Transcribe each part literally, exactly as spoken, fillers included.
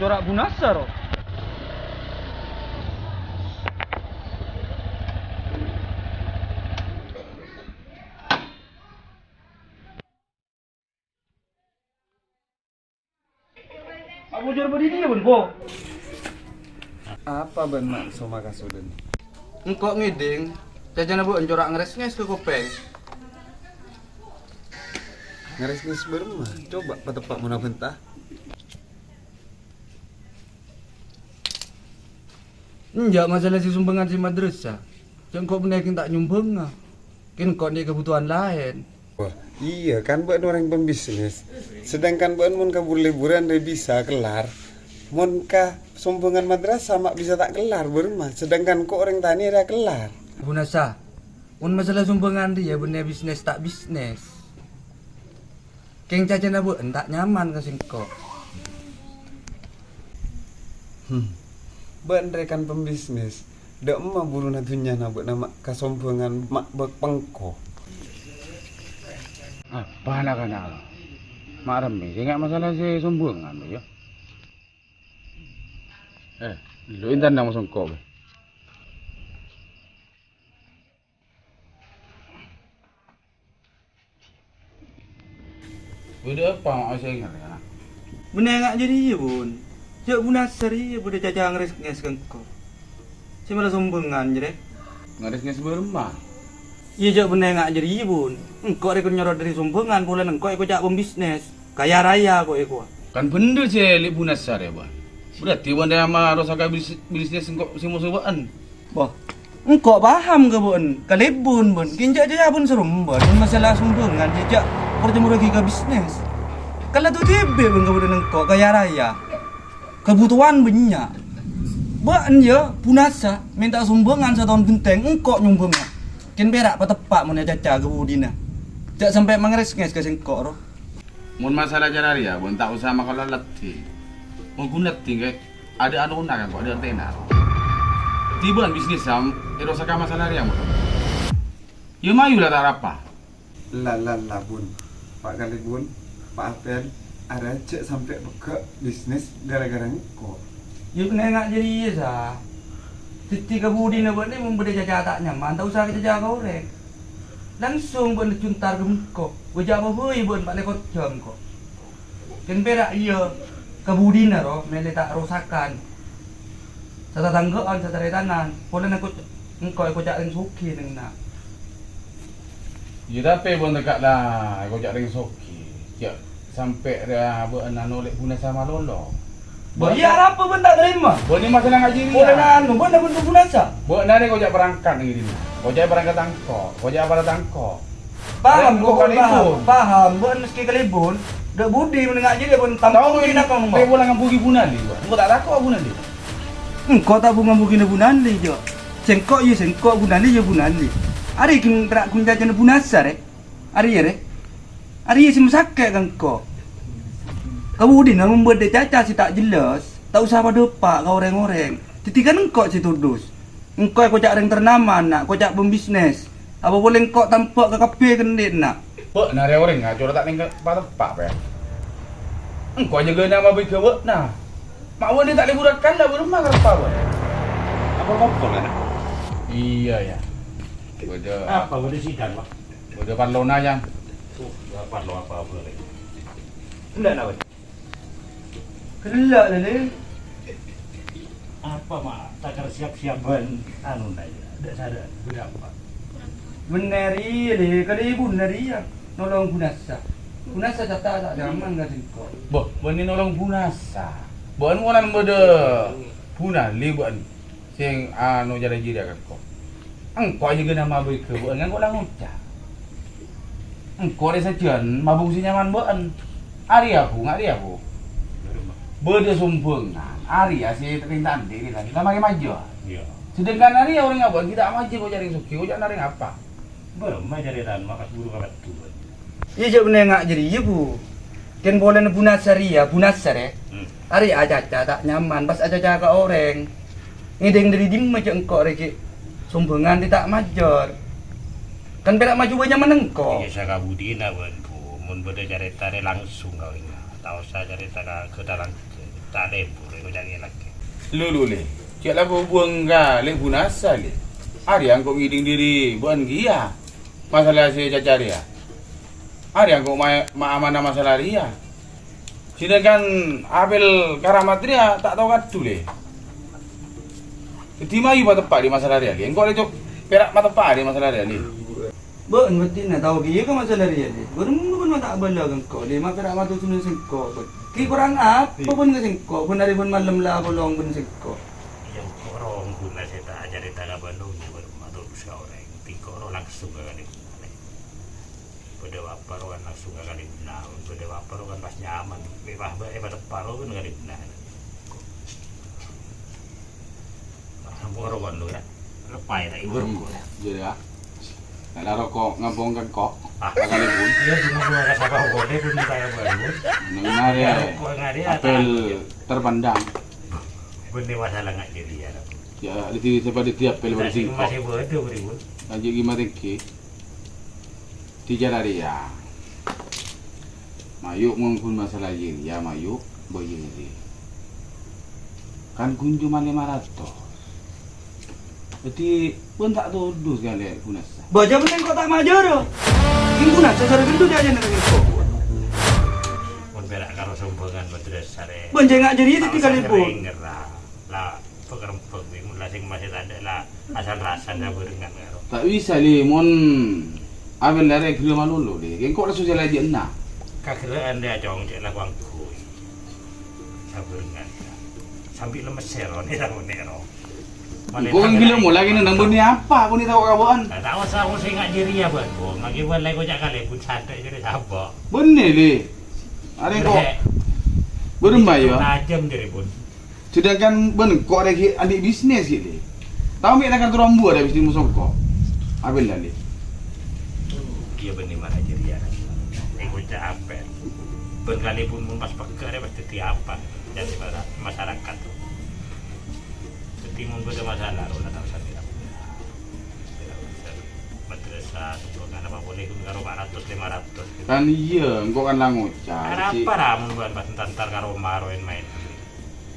Cora' Bu Nasa, ro. Abujur bâdâ è dinna', Bun, Bo? Apa bâ'na, Ma', soma kasudân? Engko' ngèdhing, cacana bâ'na cora' ngarès-ngès ka kopèng. Ngarès-ngès bârâmma? Coba pateppa' mon abânta. Enjâ', masalah sè sombhângan sè madrasah. Jhâ' engko' bânnè kèng ta' nyombhângnga. Kèng engko' andi' kabhutowan laèn. Wah, iyâ, kan bâ'na orèng pembisnis. Sedangkan bâ'na mon ka bur-lèburân rè bisa kellar. Mon ka sombhângan madrasah ma' bisa ta' kellar, bârâmma. Sedangkan engko' orèng tanè rè kellar. Bu Nasa, mon masalah sombhângan rèya bânnè bisnis ta' bisnis. Kèng cacana bâ'na ta' nyaman ka sèngko'. Hmm. Bâ'na rè kan pembisnis. Dâ' emma buruna dhunnyana bâ'na ma' kasombhângan ma' bâk pengko. Apa na'-kana'? Ma' rammè, sènga' masalah sè sombhângan, yâ. Eh, lo intan nama songko', bâ. Bâdâ apa ma' sè èngèrrè, ana'? Bânnè nga' jârèya, Bun. Jhâ' Bu Nasa rèya bâdâ caca ngarès-ngès ka engko'. Sè mala sombhângan, jârèya. Ngarès-ngès bârâmma? Iyâ, jhâ' bânnè nga' jârèya, Bun. Engko' rèya kèng nyoro dâri sombhângan, polana engko' èkoca' pembisnis. Kaya raya ko' èkowa. Kan bhendher sè li' Bu Nasa rèya, bâ. Berarti bâ'na ma' rosaka bis-, bisnis engko' sè moso bâ'na. Bâ, engko' paham ka bâ'na, kalèbun bâ'na, kèng jhâ' jâ-jâ bâ'na sè rombân, masalah sombhângan jhâ' jhâ' parcamorraghi ka bisnis. Kala tu dhibi' bâ'na ka bâ'na engko' kaya raya. Kabhutowan bânnya'. Bâ'na, yâ, Bu Nasa, mènta sombhângan sataon ghentèng, engko' nyombhângnga. Kèng pèra' pateppa' mon ècaca ka budina. Jhâ' sampè' mangarès-ngès ka sèngko', ro. Mon masalah cara rèya, bâ'na ta' osa makola leddhi. Mon ghun leddhi, ghi, adâ' anona kan, adâ' antèna. Dhibâ'na bisnis, Sam, èrosaka masalah rèya, mon. Yâ, mayu la ta' arapa. La, la, la, Bun. Pa' Kalèbun, Pa' Apèn, arèya jhâ' sampè' pegghâ' bisnis ghârâ-ghârâ engko'. Yâ, kèng nga' jârèya, Sa. Dhâddhi ka budina bâ'na mon bâdâ caca ta' nyaman, ta' osa caca ka orèng. Langsung bâ'na jhuntar ka bengko, bâjâ apa bhâi bâ'na pa' lèkor jam ko'. Kèng pèra' iyâ, ka budina ro, mèlè ta' rosakan. Satatangghâ'ân, sataretanan, polana ko-, engko' èkoca' rèng soghi nèng na'. Iyâ, tapè bâ'na tekka' la èkoca' rèng soghi, jhâ' sampè' rèya bâ'na nolè' Bu Nasa malolo. Bâ, iyâ, arapa bâ'na ta' tarèma? Bâ'na masalah ngaji rèya. Polana anu, bâ'na bân Bu Nasa. Bâ'na rè koca' parangkat nèng dinna'. Koca' parangkat tangko, koca' para tangko. Paham, Bâ'na kok, bukan paham, itu. Paham. Bâ'na maskè kalèbun, dâ' budi menengah aja dia pun tampung. Tahu ini nak ngomong. Rè bola ngambugi Bu Nali, Bâ. Engko' ta' tako' Bu Nali. Engko' ta' bu-, ngambugi Bu Nali, Jo. Sèngko', iyâ, sèngko', Bu Nali, iyâ, Bu Nali. Arè ghi' pèra' ghun cacana Bu Nasa, rè. Arèya, rè. Arèya sè masakè' ka engko'. Ka budina mon bâdâ caca sè ta' jelas, ta' osa padâpa' ka orèng-orèng. Dhâddhi kan engko' sè todus. Engko' èkoca' rèng ternama, na', koca' pembisnis. Apa polè engko' tambhâ' ka kabbhi kèndhi'na. Bâ'na rè orèng, na', cora' ta' nèng pateppa', pè. Engko' ajâgâ nama bhâi ghâbâ'na. Ma' bâ'na ta' lèbur akan, la bârâmma kareppa, bâ. Apa kompol, na'? Iyâ, yâ. Bâdâ. Apa bâdâ sidang, Pak? Bâdâ parlona, Yan. Oh, parlo apa-apa, Lè'? Enggak, Nak, Pak. Ghellâ', Lè', Lè'. Apa, Ma'? Takar siap-siap bân anu, Nak, ya? Ada sadar, bâdâ apa? Bânnè rèya, Lè', kalèbun rèya. Nolong Bu Nasa. Bu Nasa cata' ta' nyaman ka sèngko'. Bâh, bânnè nolong Bu Nasa. Bâ'na mon bâdâ Bu Nali, bâ'na. Sè anu jârèya-jârèya ka engko'. Engko' ajâgâ nama bhâi ghâbâ'na, engko' la ngoca'. Engko' rè sajân mabung sè nyaman bâ'na. Arèya, Bu, nga' arèya, Bu. Bâdâ sombhângan. Arèya sè rèng ta' andi' rèya, la marè majâr. Iyâ. Sedangkan arèya orèng abâ' ghi' ta' majâr, koca' rèng soghi, koca'na rèng apa? Bârâmma carètana, Ma', pas buru ka bâdhu. Iyâ, jhâ' bânnè nga' jârèya, Bu. Kèng polana Bu Nasa rèya, Bu Nasa rè. Hmm. Arè acaca ta' nyaman, pas acaca ka orèng. Ngèdhing dâri dimma jhâ' engko' rè ghi' sombhângan rè ta' majâr. Kan pèra' maju bânnya' menneng engko'. Iyâ, sakabudina bân, Bu. Mon bâdâ carèta rè langsung ka orèng. Ta' osa carèta ka ghâta-langghâ. Ta' lebur, engko' ca' ngèlak. Lu, lu, Lè. Cè' la bu-, buwâng ka Lè' Bunasa, Lè. Arèya engko' ngèdhing dhiri bâ'ân kèya. Masalah sè ècaca rèya. Arèya engko' ma-, ma-, amana masalah rèya. Sedangkan Apel Karamat rèya ta' tao kadhu, Lè. Dhâddhi mayu mateppa' dhi masalah rèya, Lè. Engko' Lè, Cok, pèra' mateppa' dhi masalah rèya, Lè. Bâ'ân bâddhina tao kèya ka masalah rèya, Lè. Bârâmma bâ'ân ma' ta' abâlâ ka engko', Lè, ma' pèra' mator jhughân sengko', bâ'ân. Ghi' korang apa bâ'ân ka sengko', bâ'ân arè bâ'ân malem la apolong bâ'ân sengko'. Iyâ, engko' ro ghuna sè ta' acarèta ka bâ'ân, iyâ, bâ'ân mator ka orèng. Engko' ro langsung ka Kalèbun. Bâdâ apa ro kan langsung ka Kalèbun. Bâdâ apa ro kan pas nyaman. Mè' pas bâ-, è, pateppa' ro kan Kalèbun. Ampon roko' lu, ya. Lepai ta' ibu roko', ya. Jadi, ya. Nek la roko' ngampong kan kok. Ah. Kalèbun. Iya, cuma gua nggak sabar kode pun minta ya, Bang. Neng nari, ya. Roko' nggak ada, Apel terpandang. Bener masalah nggak jadi, ya. Ya, di sini siapa di tiap pel. Kita sih masih bodoh, Bang. Lanjut gimana, Ki? Di cara rèya. Mayu' mon ghun masalah jârèya, mayu' bâjâ jârèya. Kan ghun coma lèma ratos. Dhâddhi, bâ'ân ta' todus kalè Bunasa. Bâjâ mending kok ta' majârâ. Ghi' Bunasa sarè ghândhu dâjâna ka sengko'. Mon pèra' karo sombhângan madrasah rè. Bân jâ' nga' jârèya dhâddhi kalèbun. La, pèkèr empèk, Bi. Mon la sèng masè tadâ' la asal-rasan sabhârengan karo. Ta' bisa, Lè, mon Apel la rè ghellâ' malolo, Lè. Engko' la sosè lajânna. Kaghellâ'ân rè, Cong, cè' la kongkoy. Sabhârengan. Sambi lemmes sèro, nè, ro, nè, ro. Engko' ghi' la mola kènè nang bânnè apa, kone tao kabâ'ân. La, ta' osa, osa nga' jârèya, Bang. Bong, lagi bân la koca' kalèbun santai jârèya sapa? Bânnè, Lè. Arè engko' bârâmma, ya? Tajâm jârèya, Bun. Sedangkan bân engko' arè ghi' andi' bisnis ghi', Lè. Tao mè' nang kantor ambu arè bisnis mosongko'. Apel la, Lè. Iyâ, bânnè mara jârèya. Èkoca' Apel. Bân kalèbun mon pas pegghâ' arè pas dhâddhi apa? Jadi para masyarakat. Dhâddhi mon bâdâ masalah, ro la tao sambi apa. Madrasah, sumbangan apa polè, ghun karo empat ratus, lima ratus. Kan iyâ, engko' kan la ngoca'. Arapa ra mon bâ'ân pas entar-entar karo maroèn maèn.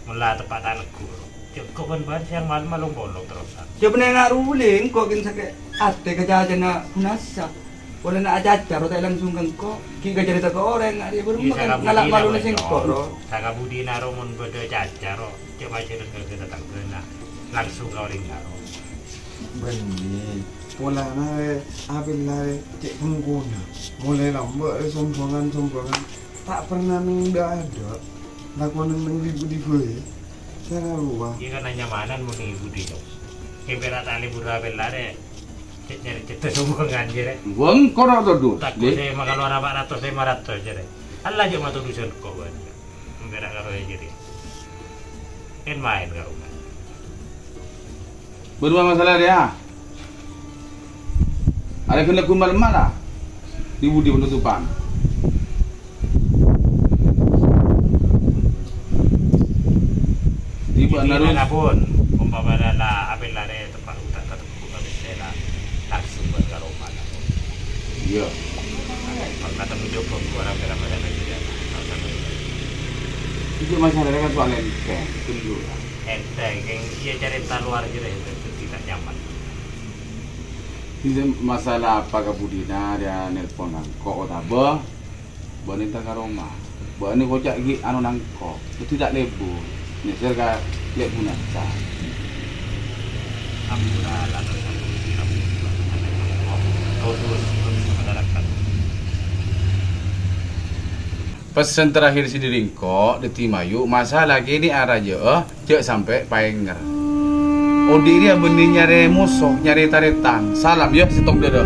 Mon la teppa' ta' neggu'. Cè' engko' bân bâ'ân sèyang malem malong-polong terrosan. Jâ' bânnè nga' ro, Lè, engko' ghi' sakè' atè ka cacana Bunasa. Polana acaca ro ta' langsung ka engko', ghi' ka carèta ka orèng, arè bârâmma kan ngala' malona sengko', ro. Sakabudina, ro, mon bâdâ caca, ro, cè' majârâ ka tatanggâna. Langsung ka orèng karo. Bânnè, polana rè, Apel la rè, cè' bengkona. Molaè lambâ' rè sombhângan-sombhângan. Ta' perna neng dâ'-adâ'. Lakonan neng di-budi bhâi. Cara rowa. Iyâ kan anyamanan mon di-budi, Cong. Kèng pèra' ta' lebur Apel la rè. Cè' nyarè cedda sombhângan, jârèya. Wong koro todus, Lè. Tako' sè makalowar empat ratus, lima ratus, jârèya. Allah jâ' matodusan ko' bân. Mèra karo jârèya. Kèng maèn karo. Bârâmma masalah rèya? Arè ghun-laghun malem la. Di-budi penutupan. Di bâ'na, Rus. Pon, umpamana la Apel la rè teppa' utak ka teppa' ka bessela, langsung bân ka roma la. Iyâ. Maka temu coba ku orang kira pada lagi ya. Itu masalahnya kan soal enteng, itu dulu. Enteng, yang dia cari luar aja deh, itu tidak nyaman. Ini masalah apa kabudina dia nelpon nangko' otabâ? Bâ'na entar ka roma. Bâ'na koca' ghi' anu nangko'. Dhâddhi ta' lebur. Nèser ka Lè' Bunasa. Pessen terakhir sè dâri engko', dhâddhi mayu' masalah kènè' arajâ'â, jâ' sampè' paènger. Odi' rèya bânnè nyarè moso, nyarè tarètan. Salam, yâ, sèttong dâdâ.